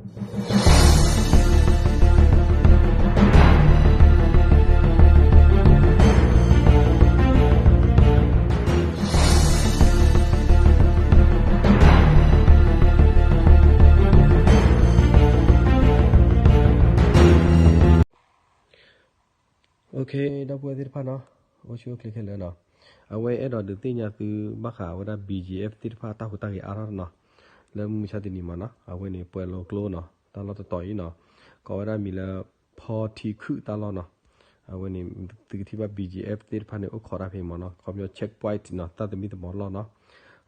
ဒီပုၢ်ဝဲၢ်သ့ၣ်တဖၣ်နီၤ, အိၣ်ဆူၣ်အိၣ်ချ့ခဲလၢာ်နီၤ, အဝဲအဲၣ်ဒိးဒုးသ့ၣ်ညါသုဘၣ်ဃးဝဲဒၣ် ဘံၣ်ကၠံၣ်အဲၣ်ဖ် သ့ၣ်တဖၣ်တၢ်ဟူးတၢ်ဂဲၤအါထီၣ်နီၤ, လၢမုၢ်ဆါတနံၤမးနီၤ, အဝဲန့ၣ်ပှဲၤလိာ်ကျိနီၤ, တၢ်လီၢ်တတီၤအံၤနီၤ, ကိးဝဲဒၣ်မံၤလၢ ဖီထံခုၣ်တၢ်လီၢ်နီၤ, အဝဲန့ၣ် သုကထံၣ်ဘၣ် ဘံၣ်ကၠံၣ်အဲၣ်ဖ် သ့ၣ်တဖၣ်န့ၣ် အိၣ်ခိးတၢ်ဖဲမးနီၤ, ခီပညီ checkpoint နီၤ, တၢ်သမံသမိးလီၢ်နီၤ,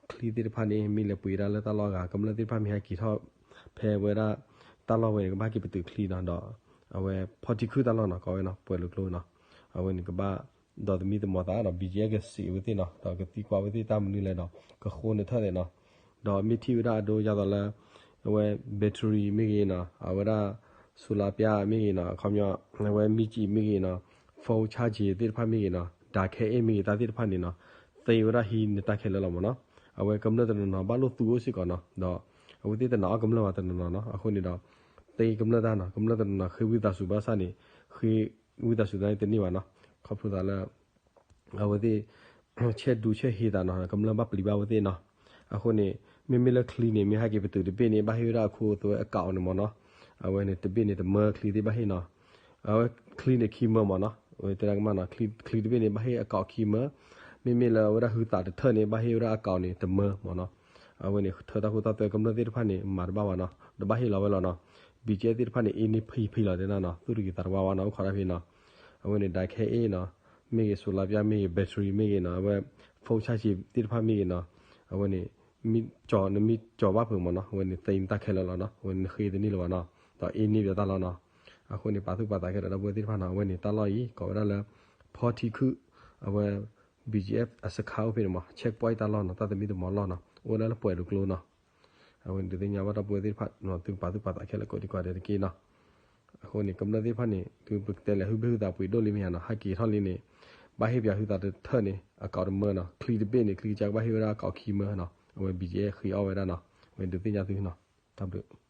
ချံသ့ၣ်တဖၣ်န့ၣ် မ့ၢ်လဲၤပှ့ၤဒၣ်လၢတၢ်လီၢ်အဂၤ ကမျၢၢ်သ့ၣ်တဖၣ်မ့ၢ်ဟဲက့ၤထီၣ်ဖဲဝဲဒၣ်တၢ်လီၢ်ဝဲန့ၣ် ကဘၣ်ဟဲက့ၤပတုာ်ချံနီၤ, ဒီးအဝဲဖီထံခုၣ်တၢ်လီၢ်နီၤ, ကိးဝဲနီၤ ပှဲၤလိာ်ကျိနီၤ, အဝဲန့ၣ်ကဘၣ်ဒီးသမံသမိးသးဒီး ဘံၣ်ကၠံၣ်အဲၣ်ဖ် ကစံးဝဲသ့ၣ်နီၤ, ဒီးကသံကွၢ်ဝဲသ့ၣ်တၢ်မနုၤလဲၣ်ဒီး ကဃိနထၢၣ်သ့ၣ်နီၤ, ဒီးမ့ၢ်ထံၣ်ဝဲဒၣ်အဒိယၤသိးလၢ အဝဲ battery မ့ၢ်ဂ့ၤနီၤ, အဝဲဒၣ် solar ပျၢ်မ့ၢ်ဂ့ၤနီၤ, အခီပညီ အဝဲမံကၠံၣ်မ့ၢ်ဂ့ၤနီၤ, phone charger သ့ၣ်တဖၣ်မ့ၢ်ဂ့ၤနီၤ, ဒီးခဲအ့ၣ်မ့ၢ်ဂ့ၤ တၢ်သ့ၣ်တဖၣ်န့ၣ်နီၤ, သ့ဝဲဒၣ်ဟံးန့ၢ်တၢ်ခဲလၢာ်လီၤမးနီၤ, အဝဲကမျၢၢ်တနီၤနီၤ ဘၣ်လိာ်သူအိၣ်စ့ၢ်ကီးနီၤ, ဒီးအဝဲသ့ၣ်တနာ်အီၣ်ကမျၢၢ်ဘၣ်တနီၤနီၤနီၤ, အဃိန့ၣ်ဒီး သ့ကမျၢၢ်တၢ်နီၤ, ကမျၢၢ်တနီၤနီၤ ဃ့ဝံသးစူၤဘၣ်ဆၣ်န့ၣ် ဃ့ဝံသးစူၤသးန့ၣ်တန့ၢ်ဘၣ်နီၤ, ခီဖျိသးလၢ အဝဲသ့ၣ် ဆဲးဒူဆဲးဟ့သးနီၤ, ကမျၢၢ်ဘၣ်ပျံၤဘၣ်ဝဲသ့ၣ်နီၤ, အဃိန့ၣ် မ့မ့ၢ်လၢချံန့ၣ် မ့ၢ်ဟဲက့ၤပတုာ်တဘ့ၣ်န့ၣ် ဘၣ်ဟ့ၣ်ဝဲဒၣ်အခိအသွဲအကးအီၤန့ၣ်မးနီၤ, အဝဲန့ၣ်တဘ့ၣ်န့ၣ်တမၢချံသ့ၣ်ဘၣ်ဟ့ၣ်နီၤ, အဝဲချံန့ၣ်ခံမၢမးနီၤ, အဝဲတဲဒၣ်ကမၣ်နီၤ, ချံတဘ့ၣ်န့ၣ် ဘၣ်ဟ့ၣ်အကးအီၤခံမၢ, မ့မ့ၢ်လၢအဝဲဒၣ်ဟုသးတထၢၣ်န့ၣ် ဘၣ်ဟ့ၣ်ဝဲဒၣ်အကးအီၤန့ၣ်တမၢမးနီၤ, အဝဲန့ၣ်ထၢတၢ်ခိတၢ်သွဲကမျၢၢ်သ့ၣ်တဖၣ်န့ၣ် မၤတဘၣ်ဘၣ်နီၤ, ဒီးဘၣ်ဟ့ၣ်လီၤဝဲလီၤနီၤ, ဘံၣ်ကၠံၣ်အဲၣ်ဖ် သ့ၣ်တဖၣ်န့ၣ် အ့န့ၢ်ဖံဖံလီၤတဲဒၣ်နီၤ, သူၣ်တဂ့ၤသးတဝါဝါနီၤ, အိၣ်ခိးတၢ်ဖဲနီၤ, အဝဲန့ၣ် ဒီးခဲအ့ၣ်နီၤ, မ့ၢ်ဂ့ၤ solar ပျၢ်မ့ၢ်ဂ့ၤ battery မ့ၢ်ဂ့ၤနီၤ, အဝဲ phone charger သ့ၣ်တဖၣ်မ့ၢ်ဂ့ၤနီၤ, အဝဲန့ၣ် မ့ၢ်ကၠီၤနမ့ၢ်ကၠီၤဘၣ်ဖုးမးနီၤ, အဝဲန့ၣ်သ့နတၢ်ခဲလၢာ်လီၤနီၤ, အဝဲန့ၣ်နဃ့တန့ၢ်လၢၤဘၣ်နီၤ, ဒီးအ့န့ၢ်ပၠးတၢ်လီၤနီၤ, အဃိန့ၣ် ပာ်သူၣ်ပာ်သးခဲလၢာ်ဒီပုၢ်ဝဲၢ်သ့ၣ်တဖၣ်နီၤ, အဝဲန့ၣ်တၢ်လီၢ်အံၤ ကိးဝဲဒၣ်လၢ ဖီထံခုၣ်, အဝဲ ဘံၣ်ကၠံၣ်အဲၣ်ဖ် အစခါအိၣ်ဖဲန့ၣ်မး, checkpoint တၢ်လီၢ်နီၤ, တၢ်သမံသမိးလီၢ်နီၤ, အိၣ်ဝဲဒၣ်လၢပှဲၤလိာ်ကျိနီၤ, အဝဲန့ၣ်ဒုးသ့ၣ်ညါဘၣ်ဒီပုၢ်ဝဲၢ်သ့ၣ်တဖၣ်နီၤ, သုကပာ်သူၣ်ပာ်သးခဲလၢာ်ကိးဒံးကိးဒဲးတက့ၢ်နီၤ, အဃိန့ၣ် ကမျၢၢ်သ့ၣ်တဖၣ်န့ၣ် သုပကတဲလဲၤဟုဘ့ၣ်ဟုသးပှ့ၤဒိၣ်လံမ့ၢ်ဧါနီၤ, ဟဲက့ၤထီၣ်လံန့ၣ် ဘၣ်ဟ့ၣ်ပၠးဟုသးတထၢၣ်န့ၣ် အကးအီၤတမၢနီၤ, ချံတဘ့ၣ်န့ၣ် ချံကစၢ်ကဘၣ်ဟ့ၣ်ဝဲဒၣ်အကးအီၤခံမၢနီၤ, အဝဲ ဘံၣ်ကၠံၣ်အဲၣ်ဖ် ဃ့အီၣ်ဝဲဒၣ်နီၤ, အဝဲဒုးသ့ၣ်ညါသုနီၤ, တၢ်ဘျုး